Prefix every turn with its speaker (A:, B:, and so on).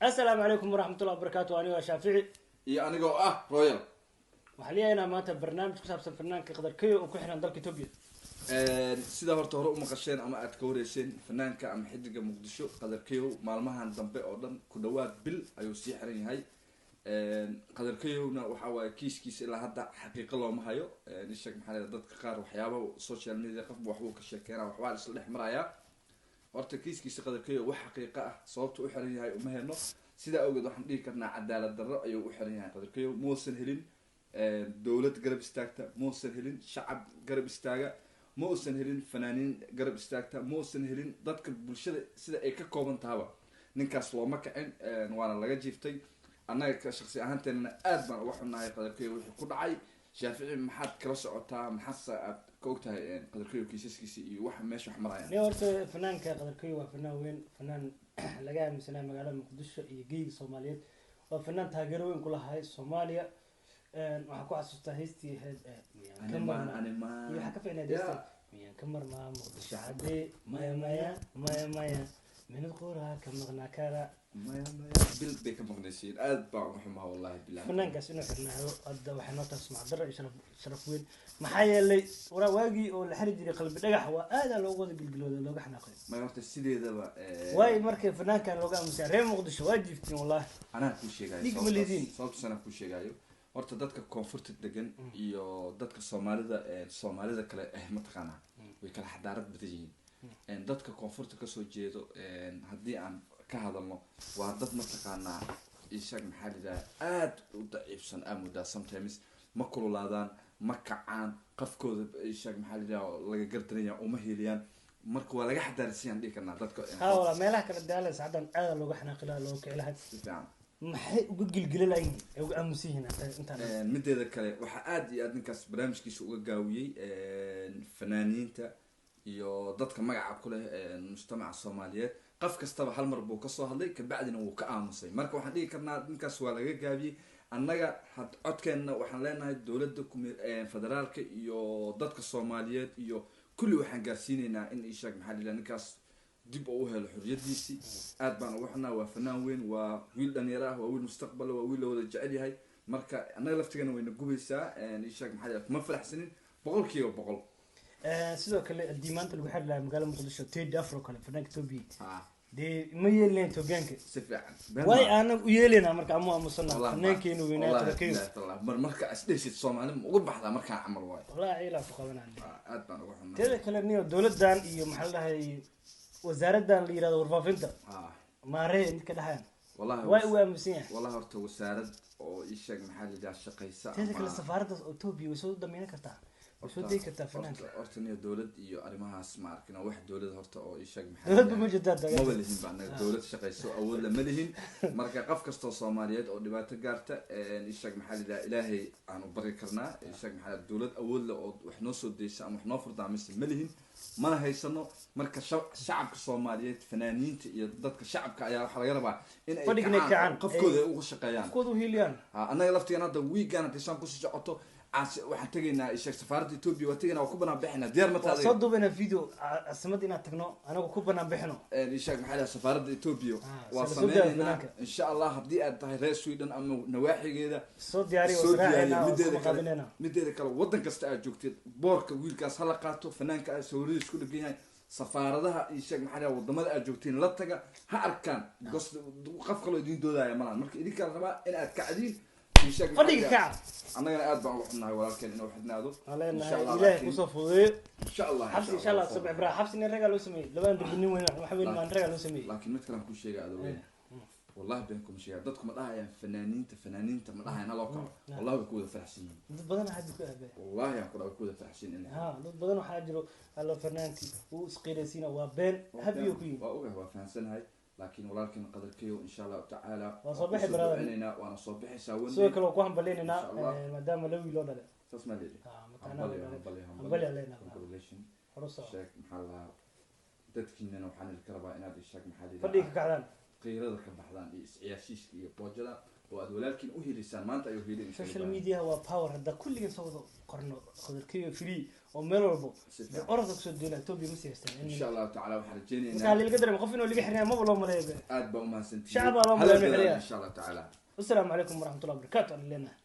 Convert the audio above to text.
A: Asalaamu calaykum waraxmatullahi wabarakaatu. Aniga waa Shaafici.
B: Iyo anigoo ah Royal.
A: Waxaan leeyahay maanta barnaamij ku saabsan fanaanka Qadar Keyo oo ku xiran dalka Etoobiya.
B: Sidaa horta hore u maqasheen ama aad ka wareyseen, fanaanka ama xidiga Muqdisho Qadar Keyow maalmahan dambe oo dhan, ku dhawaad bil ayuu sii xiran yahay. Qadar Keyowna waxa waaye kiiskiisa ilaa hadda xaqiiqo looma hayo. Ishag maxaa leedahay, dadka qaar waxyaaba social media qofba waxbuu ka sheekeynaa, waxbaa isla dhex marayaa. Horta kiiskiisa Qadar Keyow wax xaqiiqo ah sababta u xiran yahay uma helno. Sidaa awgeed waxaan dhihi karnaa cadaalad darro ayuu u xiran yahay Qadar Keyow. Muusan helin dowlad garab istaagta, muusan helin shacab garab istaaga, ma uusan helin fanaaniin garab istaagta, ma uusan helin dadka bulshada sida ay ka kooban tahaba. Ninkaas looma kicin, waana laga jiiftay. Annaga ka shaqsi ahaanteenana aad baan uga xunnahay Qadar Keyow wixii ku dhacay. Shaafici, maxaad kala socotaa? Maxaase aad ka ogtahay Qadar Keyow kiisaskiisa iyo waxa meesha wax marayaan?
A: Nin horta fanaanka Qadar Keyo waa fanaan weyn, fanaan laga aaminsanaa magaalada Muqdisho iyo geyga Soomaaliyeed. Waa fanaan taageero weyn ku lahay Soomaaliya. Waxaan ku xasuustaa heystii ahayd "Miyaan ka marnaa"
B: Animaan.
A: Iyo waxaa ka ficnayd heystii "Miyaan ka marnaa Muqdisho haddii maya maya maya maya minad quraa ka maqnaa kara".
B: Maya maya, bil bay ka maqnaysiin. Aad baan uga xumaha, wallahi bilahi.
A: Fanaankaas inuu xirnaado hadda waxay noo tahay sumcad darro iyo sharaf, sharaf weyn. Maxaa yeelay waraa waagii oo la xiri jiray Qalbi Dhagax waa aadaa loogu wada gilgilooday, looga xanaaqay.
B: Maya, horta sideedaba
A: waay markay fanaankan looga aamusay, reer Muqdisho waa jiiftiin wallahi.
B: Anaa kuu sheegayo.
A: Dhig ma lidiin.
B: Sababtaas anaa kuu sheegayo. Horta dadka koonfurta degan iyo dadka Soomaalida, Soomaalida kale mataqaanaa, way kala xadaarad badan yihiin. Dadka koonfurta kasoo jeedo haddii aan ka hadalno, waa dad mataqaanaa, ishaag maxaa la yidhaha, aad u daciifsan aa moodaa. Sometimes ma kululaadaan, ma kacaan. Qafkooda, ishaag maxaa la yidhaha, laga gardaranya uma heliyaan. Marka waa laga xadaarsiiyaan dhihi karnaa dadka.
A: Ha walaa, meelaha kala daalaysa haddan aada looga xanaaqi lahaa, looga kici lahaa.
B: Si fiican.
A: Maxay uga gilgila lahayiin ay uga aamusan yihiin intaan?
B: Mideeda kale, waxaa aad iyo aad ninkaas barnaamijkiisa uga gaawiyey fanaaniinta iyo dadka magaca ku leh mujtamaca Soomaaliyeed. Qof kastaba hal mar buu kasoo hadlay, kabacdina wuu ka aamusay. Marka waxaan dhihi karnaa ninkaas waa laga gaabiyey. Annaga had codkeenna waxaan leenahay dowladda federaalka iyo dadka Soomaaliyeed iyo kulli waxaan gaarsiineynaa in, ishaag maxaa la yidhaha, ninkaas dib oo u helo xorriyadiisii. Aad baan uga xunaa. Waa fanaan weyn, waa wiil dhalinyaro ah, waa wiil mustaqbal, waa wiil la wada jecel yahay. Marka annaga laftigana wayna gubaysaa. Ishaag maxaa la yidhaha, kuma faraxsanin 100%.
A: Sidoo kale haddii maanta lagu xiri lahaa magaalada Muqdisho Teddy Afro kale, fanaanka Etoobiya,
B: ha
A: dee ma yeelinayn Etoobiyaanka.
B: Si fiican.
A: Waay aanan u yeelayna marka ama aamusana fanaankeenu weynaa
B: Wallahi
A: Qadar Keyo.
B: Billahi tallahi. Mar marka isdhehsid Soomaali ma uga baxdaa markaan camal waayo.
A: Wallahi ciilaa ku qabanaan.
B: Aad baan uga xunaa.
A: Teeda kale niyo, dowladdan iyo maxaa la dhahay, wasaaraddan la yirahdo warfaafinta maaree mid ka dhahayaan
B: wallahi
A: way u aamusan yahay.
B: Wallahi horta wasaarad oo isheeg maxaa la yidhaha shaqaysa
A: Teeda kale, safaaraddaas oo Etoobiya way soo damiinan kartaa, way soo degi kartaa fanaanka.
B: Horta niyo, dowlad iyo arrimahaas ma arkin wax dowlad horta oo isheeg maxaa
A: Dowladba ma jirtaa daga.
B: Maba lihin ba annaga dowlad shaqayso, awood lama lihin. Marka qof kastoo Soomaaliyeed oo dhibaato gaarta, isheeg maxaa la yidhaha, Ilaahay aan u bari karnaa. Isheeg maxaa la yidhaha, dowlad awood leh oo wax noo soo deysa ama wax noo furdaamisa ma lihin, mana haysano. Marka shacabka Soomaaliyeed, fanaaniinta iyo dadka shacabka ayaa waxaa laga rabaa in ay
A: Fadhiga inay
B: kacaan,
A: kacaan.
B: qofkooda ay uga shaqeeyaan.
A: Qofkooda u hiiliyaan.
B: Ha, annaga laftigan hadda wiigan haddii saan kusii socoto, waxaan tegaynaa isheeg safaaradda Etoobiya waa tegaynaa, waa ku banaan bixinaa. Diyaar ma
A: Waa
B: tahay?
A: soo duubaynaa video caasimadda inaad tagno, anagu ku banaan bixino.
B: Ishaag maxaa la safaaradda Etoobiya waa
A: sala soo diyaar
B: sameynaynaa
A: banaanka.
B: Insha Allah haddii aad tahay reer Sweden ama nawaaxigeeda,
A: Soo diyaariya,
B: soo
A: waa
B: diyaariya.
A: israaceynaa, waa
B: Mideeda
A: soo
B: kale,
A: qaabinayna.
B: mideeda kale, wadan kasta aad joogteed boorka wiilkaas hala qaato, fanaanka ah sawiradiis ku dhegan yahay. Safaaradaha, ishaag maxaa la wadamada aad joogteen la taga, ha arkaan, because qof kaloo idin doodaya malahan. Marka idinkaa la rabaa in aad kacdiin, ishaag maxaa
A: Fadhiga
B: la
A: kaca.
B: Annagana aad baan uga xunnahay walaalkeen inuu xidhnaado.
A: Waan leenahay
B: Insha Allah,
A: Ilaahay
B: laakiin-
A: kusoo fududeeyo.
B: Insha Allah.
A: Xabsi insha Allah sabc braa xabsi nin ragaa loo sameeyey, labadan darbi nin weyn wax weyn maan ragaa loo sameeyey.
B: Laakiin mid kale aan kuu sheegay adoo, wallahi been kuma sheega, dadku ma dhahayaan fanaaniinta, fanaaniinta ma dhahayaan haloo kaco. Wallahi way ku wada faraxsan yihiin.
A: Dad badan waxaa ku aabay.
B: Wallahi aan ku dhaha way ku wada faraxsan yihiin.
A: Ha, dad badan waxaa jiro alla fanaankii uu isqiiraysiina, waa been, habiyo ku yihin.
B: Waa ogahay, waa fahansanahay, laakiin walaalkeena Qadarkeyo insha Allahu tacaala
A: Waa soo bixi,
B: kusoo
A: brother.
B: duceynaynaa, waana soo bixaysaa one
A: Sidoo
B: day.
A: kale waa ku hambaleynaynaa
B: Insha Allah.
A: maadaama la wiil loo dhalay.
B: Saas maa leedahay.
A: Ha, mataana
B: Hambalyo,
A: loo dhalay.
B: hambalyo,
A: Hambalyo leenahay.
B: Congratulations.
A: Horu soco.
B: Sheeg maxaa la lahaa, dadkiinana waxaan idinka rabaa inaad isheeg maxaa la
A: Fadhiga ka kacdaan.
B: qiirada ka baxdaan iyo isciyaashiiska iyo boojada, oo aad walaalkiin u hiilisaan. Maanta ayuu hiilin.
A: Social media waa power. Hadda kulligeen soo wada qorno "Qadarkeyo free" oo meel walbo
B: Si fiican.
A: Orodka kusoo duula Ethiopia ma sii haystaan.
B: Insha Allahu tacala waxaan
A: marka
B: rajeynaynaa
A: liga dareemo qof inuu liga xirnaya maba loo maleeyo.
B: Aad baa umahadsantihiin.
A: Shacab baa loo
B: Hala
A: maleeyo.
B: dadaalo, insha Allahu tacaala.
A: Wasalaamu calaykum waraxmatullahi wabarakaatu aan leenahay.